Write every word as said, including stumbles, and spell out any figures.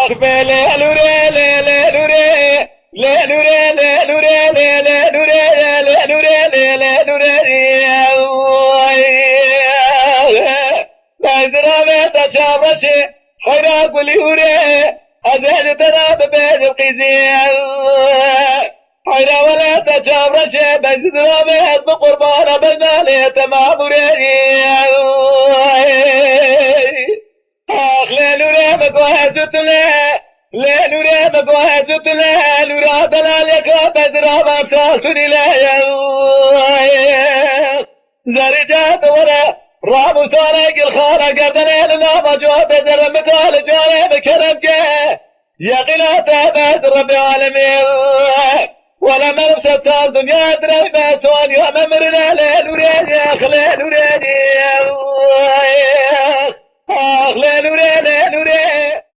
Tüpe lê lûrê, lê lê lûrê. Lê lûrê, lê lûrê, lê lê lûrê, lê lê lûrê, lê lê lûrê. Benzira ve te çavreşê, heyra gulî hûrê. Ez ê ji te re bibêjim qîzî. Heyra wele te çavreşê, benzira ve ez bi qurbana bejna lê te mamûrê. Ax lê lûrê min ku ez û tu lê, lê lûrê min ku ez û tu lê, lûra delalê ka bezira van sal tunî lê. Zerî ca tu were, rabû sare gilxana gerdenê li nava cotê zerre min ka li carê min kerem ke. Yeqîna te bes Rebbê alemê. Wele meriv sed sal dinya direy be, soniya me mirine lê lûrê, lê lûrê. Ax lê lûrê, lê lûrê.